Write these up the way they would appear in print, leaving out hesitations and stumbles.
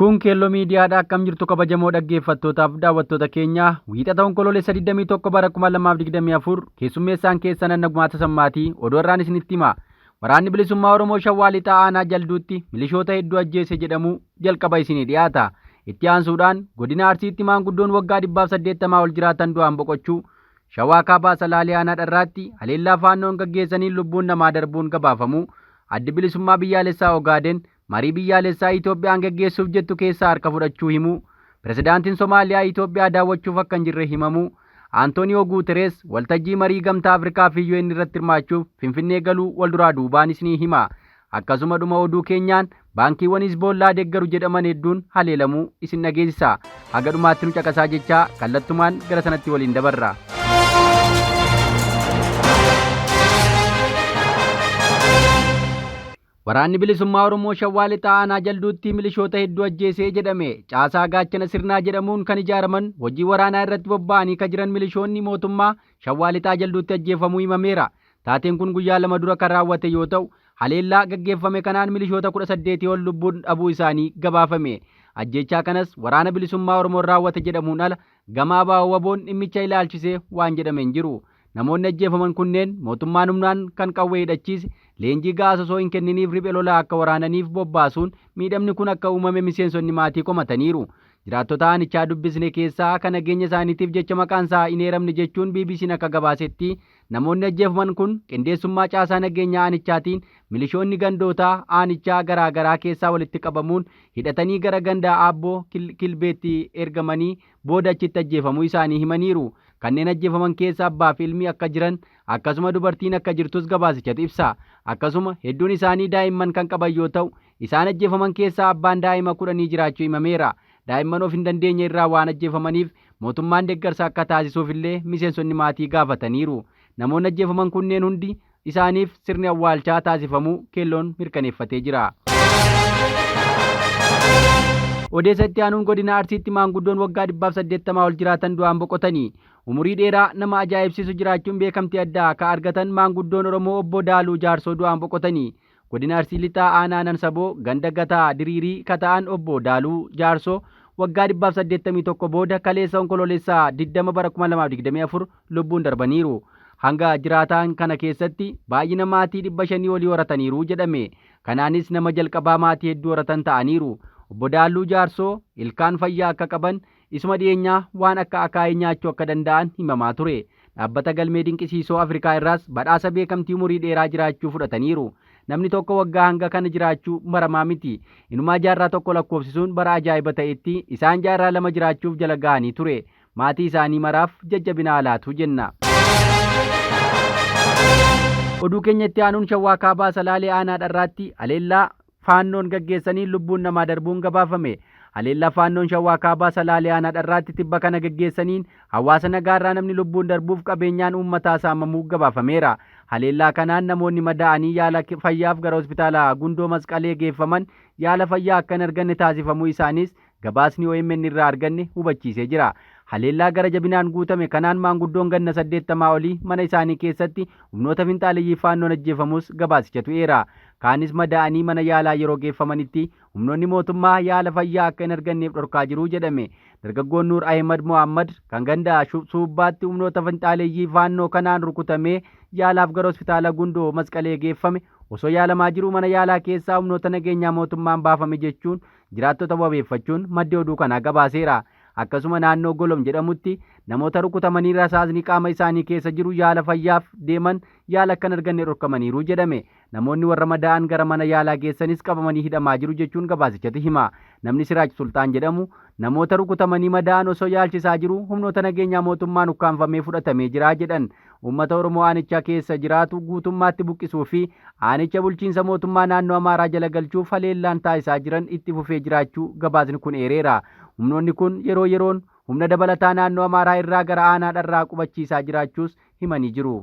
Kun Keelloo Miidiyaadha. Akkam jirtu kabajamoo dhaggeeffattootaaf daawwattoota keenya. Wiixata Onkoloolessa 21 bara 2024 keessummeessaan keessan Annagumaa Tasammaatii oduu irraan isinitti hima. Waraanni Bilisummaa Oromoo Shawaa Lixaa Aanaa Jalduutti milishoota hedduu ajjeese jedhamu jalqaba isinii dhiyaata. Itti aansuudhaan godina Arsiitti maanguddoon waggaa 180 ol jiraatan du'aan boqochuu, Shawaa Kaabaa Salaalee Aanaa Dharraatti haleellaa Faannoon gaggeessaniin lubbuun namaa darbuun gabaafamuu, Addi Bilisummaa Biyyaalessaa Ogaaden marii biyyaalessaa Itoophiyaan gaggeessuuf jettu keessaa harka fudhachuu himuu, Pirezidaantiin Somaaliyaa Itoophiyaa daawwachuuf akka hin jirre himamuu, Antooniyoo Guuterees waltajjii marii Gamtaa Afrikaa fi UN irratti hirmaachuuf Finfinnee galuu walduraa duubaan isinii hima. Akkasuma dhuma oduu keenyaan baankiiwwan Hizboollaa deeggaru jedhaman hedduun haleelamuu isin dhageessisa. Haga dhumaatti nu caqasaa jechaa kallattumaan gara sanatti waliin dabarra. Waraanni Bilisummaa Oromoo Shawaa Lixaa Aanaa Jalduutti milishoota hedduu ajjeesee jedhame. Caasaa Gaachana Sirnaa jedhamuun kan ijaaraman hojii waraanaa irratti bobba'anii ka jiran milishoonni mootummaa Shawaa Lixaa Jalduutti ajjeefamuu himameera. Taateen kun guyyaa 2 dura kan raawwate yoo ta'u, haleellaa gaggeeffame kanaan milishoota 18 ol lubbuun dhabuu isaanii gabaafame. Ajjeechaa kanas Waraana Bilisummaa Oromoon raawwate jedhamuun ala gama ABO-WBOn dhimmicha ilaalchisee waan jedhame hin jiru. Namoonni ajjeefaman kunneen mootummaan humnaan kan qawwee hidhachiise, leenjii ga'aas osoo hin kenniniif riphe lolaa akka waraananiif bobbaasuun miidhamni kun akka uumame miseensonni maatii komataniiru. Jiraattota aanichaa dubbisne keessaa ka nageenya isaaniitiif jecha maqaansaa hin eeramne jechuun BBCn akka gabaasetti, namoonni ajjeefaman kun qindeessummaa caasaa nageenyaa aanichaatiin milishoonni gandootaa aanichaa garaa garaa keessaa walitti qabamuun hidhatanii gara ganda Aabboo Kilbeetti ergamanii booda achitti ajjeefamuu isaanii himaniiru. Kanneen ajjeefaman keessa abbaa fi ilmi akka jiran akkasuma dubartiin akka jirtus gabaasichatu ibsa. Akkasuma hedduun isaanii daa'imman kan qaban yoo ta'u, isaan ajjeefaman keessaa abbaan daa'ima kudhanii jiraachuu himameera. Daa'imman of hin dandeenye irraa waan ajjeefamaniif mootummaan deeggarsa akka taasisuuf illee miseensonni maatii gaafataniiru. Namoonni ajjeefaman kunneen hundi isaaniif sirni awwaalchaa taasifamuu Keelloon mirkaneeffatee jira. Odeessa itti aanuun godina Arsiitti maanguddoon waggaa 180 ol jiraatan du'aan boqotani. Umurii dheeraa nama ajaa'ibsiisu jiraachuun beekamtii addaa ka argatan maanguddoon Oromoo Obbo Daaluu Jaarsoo du'aan boqotani. Godina Arsii Lixaa Aanaa Nansaboo ganda Gataa Diriirii ka ta'an Obbo Daaluu Jaarsoo waggaa 181 booda kaleessa Onkoloolessa 20 bara 2024 lubbuun darbaniiru. Hanga jiraataan kana keessatti baay'ina maatii 500 olii horataniiru jedhame. Kanaanis nama jalqabaa maatii hedduu horatan ta'aniiru. Obbo Daalluu Jaarsoo ilkaan fayyaa akka qaban, isuma dhiyeenyaa waan akka akaayii nyaachuu akka danda'an himamaa ture. Dhaabbata Galmee Dinqisiisoo Afrikaa irraas badhaasa beekamtii umurii dheeraa jiraachuu fudhataniiru. Namni tokko waggaa hanga kana jiraachuu baramaa miti. Inumaa jaarraa tokko lakkoofsisuun bara ajaa'iba ta'etti isaan jaarraa lama jiraachuuf jala ga'anii ture. Maatii isaanii maraaf jajjabina haa laatu jenna. Oduu keenya itti aanuun Shawaa Kaabaa Salaalee Aanaa Dharraatti haleellaa Faannoon gaggeessaniin lubbuun namaa darbuun gabaafame. Haleellaa Faannoon Shawaa Kaabaa Salaalee Aanaa Dharraatti tibba kana gaggeessaniin hawaasa nagaarraa namni lubbuun darbuuf qabeenyaan uummataa saamamuu gabaafameera. Haleellaa kanaan namoonni madaa'anii yaala fayyaaf gara hospitaala Gundoo Masqalee geeffaman yaala fayyaa akka hin arganne taasifamuu isaaniis gabaasni omn irraa arganne hubachiisee jira. Haleellaa gara jabinaan guutame kanaan maanguddoon ganna 80 olii mana isaanii keessatti humnoota finxaaleyyii Faannoon ajjeefamuus gabaasichatu eera. Kaanis madaa'anii mana yaalaa yeroo geeffamanitti humnoonni mootummaa yaala fayyaa akka hin arganneef dhorkaa jiru jedhame. Dargaggoon Nuur Ahimad Mohaammad kan ganda Suubbaatti humnoota finxaaleyyii Faannoo kanaan rukutamee yaalaaf gara hospitaala Gundoo Masqalee geeffame osoo yaalamaa jiruu mana yaalaa keessaa humnoota nageenyaa mootummaan baafame jechuun jiraattota wabeeffachuun maddi oduu kanaa gabaaseera. Akkasuma naannoo Golom jedhamutti namoota rukutamanii rasaasni qaama isaanii keessa jiru yaala fayyaaf deeman yaala akka hin arganne dhorkamaniiru jedhame. Namoonni warra madaa'an gara mana yaalaa geessanis qabamanii hidhamaa jiru jechuun gabaasichatu hima. Namni Siraaj Sulxaan jedhamu namoota rukutamanii madaa'an osoo yaalchisaa jiruu humnoota nageenyaa mootummaan ukkaamfamee fudhatamee jira jedhan. Uummata Oromoo aanicha keessa jiraatu guutummaatti buqqisuu fi aanicha bulchiinsa mootummaa naannoo Amaaraa jala galchuuf haleellaan taasisaa jiran itti fufee jiraachuu gabaasni kun eereera. Humnoonni kun yeroo yeroon humna dabalataa naannoo Amaaraa irraa gara aanaa Dharraa qubachiisaa jiraachuus himanii jiru.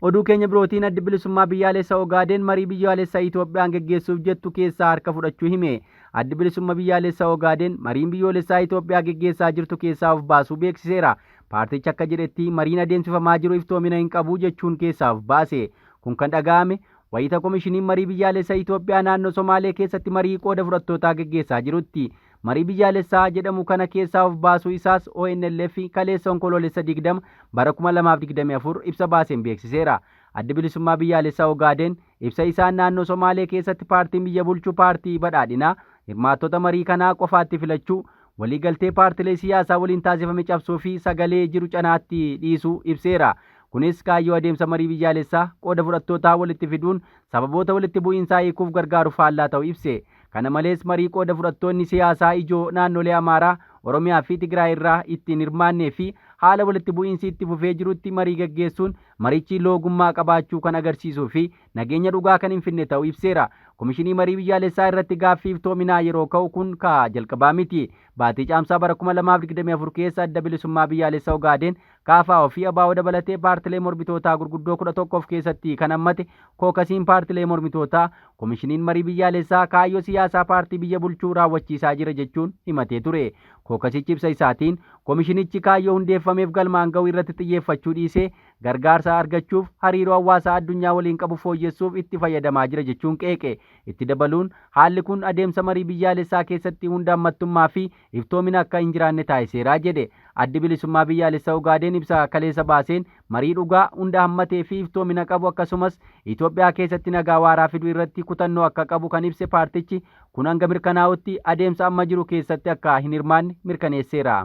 Oduu keenya birootiin Addi Bilisummaa Biyyaalessa Ogaadeen marii biyyaalessa Itoophiyaan geggeessuuf jettu keessaa harka fudhachuu hime. Addi Bilisumma Biyyaalessa Ogaadeen mariin biyyoolessaa Itoophiyaa geggeessaa jirtu keessaa of baasuu beeksiseera. Paartichi akka jedhetti mariin adeemsifamaa jiru iftoomina hin qabu jechuun keessaa of baase. Kun kan dhaga'ame wayita Komishiniin Marii Biyyaalessa Itoophiyaa naannoo Somaalee keessatti marii qooda fudhattootaa geggeessaa jirutti. Marii biyyaalessaa jedhamu kana keessaa of baasuu isaas ONLF kaleessa Onkoloolessa 20 bara 2024 ibsa baaseen beeksiseera. Addi Bilisummaa Biyyaalessaa Ogaadeen ibsa isaan naannoo Somaalee keessatti paartiin biyya bulchu Paartii Badhaadhinaa hirmaattota marii kanaa qofaatti filachuu, waliigaltee paartilee siyaasaa waliin taasifame cabsuu fi sagalee jiru canaatti dhiisuu ibseera. Kunis kaayyoo adeemsa marii biyyaalessaa qooda fudhattootaa walitti fiduun sababoota walitti bu'iinsaa hiikuuf gargaaru faallaa ta'u ibse. Kana malees marii qooda fudhattoonni siyaasaa ijoo naannolee Amaaraa, Oromiyaa fi Tigraay irraa itti hin hirmaannee fi haala walitti bu'iinsi itti fufee jirutti marii gaggeessuun marichi loogummaa qabaachuu kan agarsiisuu fi nageenya dhugaa kan hin fidne ta'uu ibseera. Komishinii Marii Biyyaalessaa irratti gaaffii iftoominaa yeroo ka'u kun ka jalqabaa miti. Baatii Caamsaa bara 2024 keessa Adda Bilisummaa Biyyaalessa Ogaadeen, KFO fi ABO dabalatee paartilee mormitootaa gurguddoo 11 of keessatti kan hammate kookasiin paartilee mormitootaa Komishiniin Marii Biyyaalessaa kaayyoo siyaasaa paartii biyya bulchuu raawwachiisaa jira jechuun himatee ture. Kookasichi ibsa isaatiin, komishinichi kaayyoo hundeeffameef galmaan ga'uu irratti xiyyeeffachuu dhiisee gargaarsa argachuuf hariiroo hawaasaa addunyaa waliin qabu fooyyessuuf itti fayyadamaa jira jechuun qeeqe. Itti dabaluun, haalli kun adeemsa marii biyyaalessaa keessatti hunda hammattummaa fi iftoomina akka hin jiraanne taasiseera jedhe. Addi Bilisummaa Biyyaalessa Ogaadeen ibsa kaleessa baaseen, marii dhugaa, hunda hammatee fi iftoomina qabu akkasumas Itoophiyaa keessatti nagaa waaraa fiduu irratti kutannoo akka qabu kan ibse paartichi, kun hanga mirkanaa'utti adeemsa amma jiru keessatti akka hin hirmaanne mirkaneesseera.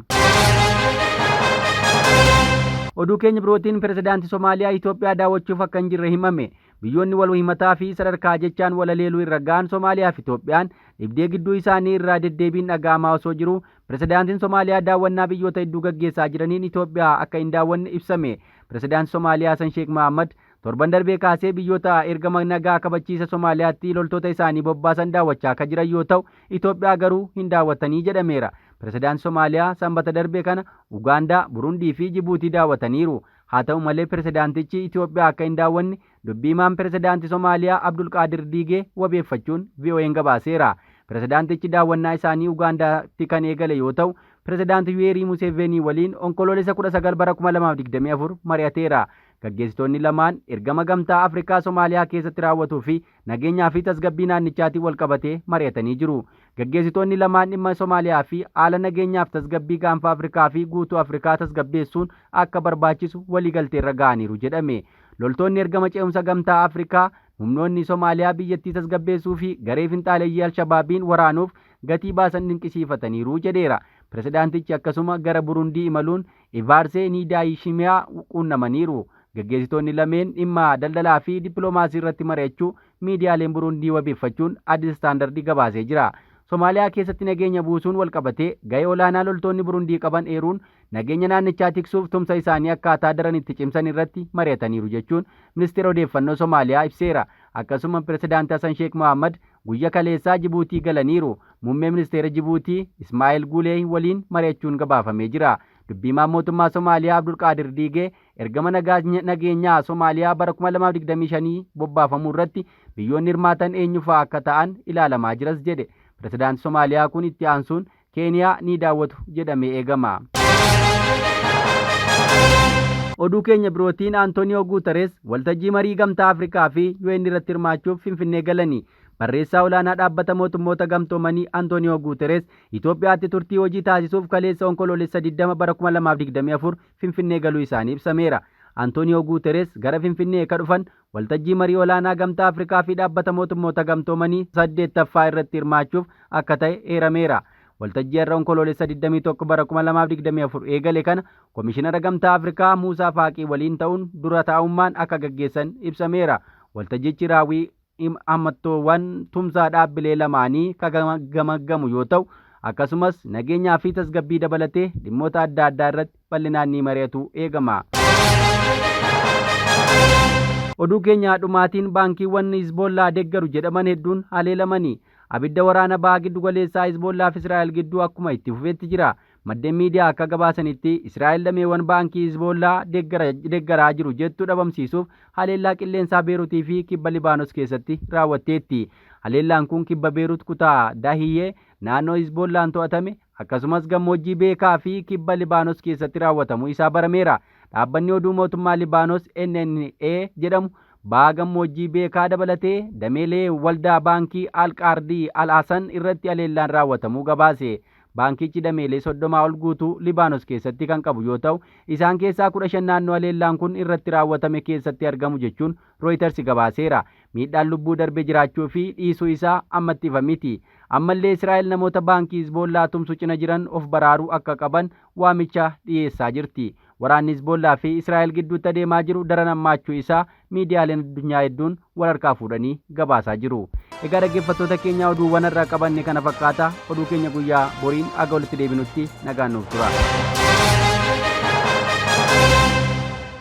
Oduu keenya birootiin Pirezidaanti Somaaliyaa Itoophiyaa daawwachuuf akka hin jirre himame. Biyyoonni wal himataa fi sadarkaa jechaan wal haleeluu irra ga'an Somaaliyaa fi Itoophiyaan dhibdee gidduu isaanii irraa deddeebiin dhaga'amaa osoo jiruu Pirezidaantiin Somaaliyaa daawwannaa biyyoota hedduu gaggeessaa jiraniin Itoophiyaa akka hin daawwanne ibsame. Pirezidaanti Somaaliyaa Hasan Sheek Mahaammad torban darbee kaasee biyyoota ergama nagaa kabachiisa Somaaliyaatti loltoota isaanii bobbaasan daawwachaa akka jiran yoo ta'u, Itoophiyaa garuu hin daawwatanii jedhameera. Pirezidaanti Somaaliyaa Sanbata darbe kana Ugaandaa, Burundii fi Jibuutii daawwataniiru. Haa ta'u malee pirezidaantichi Itoophiyaa akka hin daawwanne dubbi himaan pirezidaanti Somaaliyaa Abdulqaadir Diigee wabeeffachuun VOAn gabaaseera. Pirezidaantichi daawwannaa isaanii Ugaandaatti kan eegale yoo ta'u, Pirezidaanti Yuweerii Museeveenii waliin Onkoloolessa 19 bara 2024 mari'ateera. Gaggeessitoonni lamaan ergama Gamtaa Afrikaa Somaaliyaa keessatti raawwatuu fi nageenyaa fi tasgabbii naannichaatiin walqabatee mari'atanii jiru. Gaggeessitoonni lamaan dhimma Somaaliyaa fi haala nageenyaaf tasgabbii Gaanfa Afrikaa fi guutuu Afrikaa tasgabbeessuun akka barbaachisu waliigalteerra ga'aniiru jedhame. Loltoonni ergama ce'umsa Gamtaa Afrikaa humnoonni Somaaliyaa biyyattii tasgabbeessuu fi garee finxaaleyyii Al-Shabaabiin waraanuuf gatii baasan dinqisiifataniiru jedheera. Pirezidaantichi akkasuma gara Burundii imaluun Ivaarsee Niidaayishimiyaa quunnamaniiru. Gaggeessitoonni lameen dhimma daldalaa fi dippiloomaasii irratti mari'achuu miidiyaaleen Burundii wabeeffachuun Addis Standard gabaasee jira. Somaaliyaa keessatti nageenya buusuun walqabatee gahee olaanaa loltoonni Burundii qaban eeruun nageenya naannichaa tiksuuf tumsa isaanii akkaataa daran itti cimsan irratti mari'ataniiru jechuun Ministeera Odeeffannoo Somaaliyaa ibseera. Akkasuma Pirezidaanti Hasan Sheek Mohaammad guyya kaleessaa Jibuutii galaniiru. Muummee Ministeera Jibuutii Ismaa'eel Guuleeh waliin mari'achuun gabaafamee jira. Dubbi himaan mootummaa Somaaliyaa Abdulqaadir Diigee ergama nageenyaa Somaaliyaa bara 2025 bobbaafamuu irratti biyyoonni hirmaatan eenyu fa'a akka ta'an ilaalamaa jiras jedhe. Pirezidaanti Somaaliyaa kun itti aansuun Keeniyaa ni daawwatu jedhamee eegama. Oduu keenya birootiin Antooniyoo Guutarees waltajjii marii Gamtaa Afrikaa fi UN irratti hirmaachuuf Finfinnee galani. Barreessaa olaanaa Dhaabbata Mootummoota Gamtoomanii Antooniyoo Guuterees Itoophiyaatti turtii hojii taasisuuf kaleessa Onkoloolessa 20 bara 2024 Finfinnee galuu isaanii ibsameera. Antooniyoo Guuterees gara Finfinnee ka dhufan waltajjii marii olaanaa Gamtaa Afrikaa fi Dhaabbata Mootummoota Gamtoomanii 8ffaa irratti hirmaachuuf akka ta'e eerameera. Waltajjii har'a Onkoloolessa 21 bara 2024 eegale kana Komishinara Gamtaa Afrikaa Muusaa Faaqii waliin ta'uun dura taa'ummaan akka gaggeessan ibsameera. Waltajjichi raawwii hammattoowwan tumsa dhaabbilee lamaanii ka gamaggamu yoo ta'u, akkasumas nageenyaa fi tasgabbii dabalatee dhimmoota adda addaa irratti bal'inaan ni mari'atu eegama. Oduu keenya dhumaatiin baankiiwwan Hizboollaa deeggaru jedhaman hedduun haleelamani. Abidda waraana baha giddugaleessaa Hizboollaa fi Israa'el gidduu akkuma itti fufetti jira. Maddeen miidiyaa akka gabaasanitti, Israa'el dameewwan baankii Hizboollaa deeggaraa jiru jettu dhabamsiisuuf haleellaa qilleensaa Beerutii fi kibba Libaanos keessatti raawwatteetti. Haleellaan kun kibba Beerut kutaa Dahiyyee naannoo Hizboollaan to'atame, akkasumas gammoojjii Beekaa fi kibba Libaanos keessatti raawwatamuu isaa barameera. Dhaabbanni oduu mootummaa Libaanos NNA jedhamu Baha gammoojjii Beekaa dabalatee dameelee waldaa baankii Al Qaardii Al Hasan irratti haleellaan raawwatamuu gabaase. Baankichi dameelee 30 ol guutuu Libaanos keessatti kan qabu yoo ta'u, isaan keessaa 15 naannoo haleellaan kun irratti raawwatame keessatti argamu jechuun Rooyitars gabaaseera. Miidhaan lubbuu darbe jiraachuu fi dhiisuu isaa ammatti ifa miti. Ammallee Israa'el namoota baankii Hizboollaa tumsu cina jiran of baraaruu akka qaban waamicha dhiyeessaa jirti. Waraanni Hizboollaa fi Israa'el gidduutti adeemaa jiru daran hammaachuu isaa miidiyaaleen addunyaa hedduun wal harkaa fuudhanii gabaasaa jiru. Egaa dhaggeeffattoota keenya oduuwwan har'a qabanne kana fakkaata. Oduu keenya guyyaa boriin haga walitti deebinutti nagaan nuuf tura.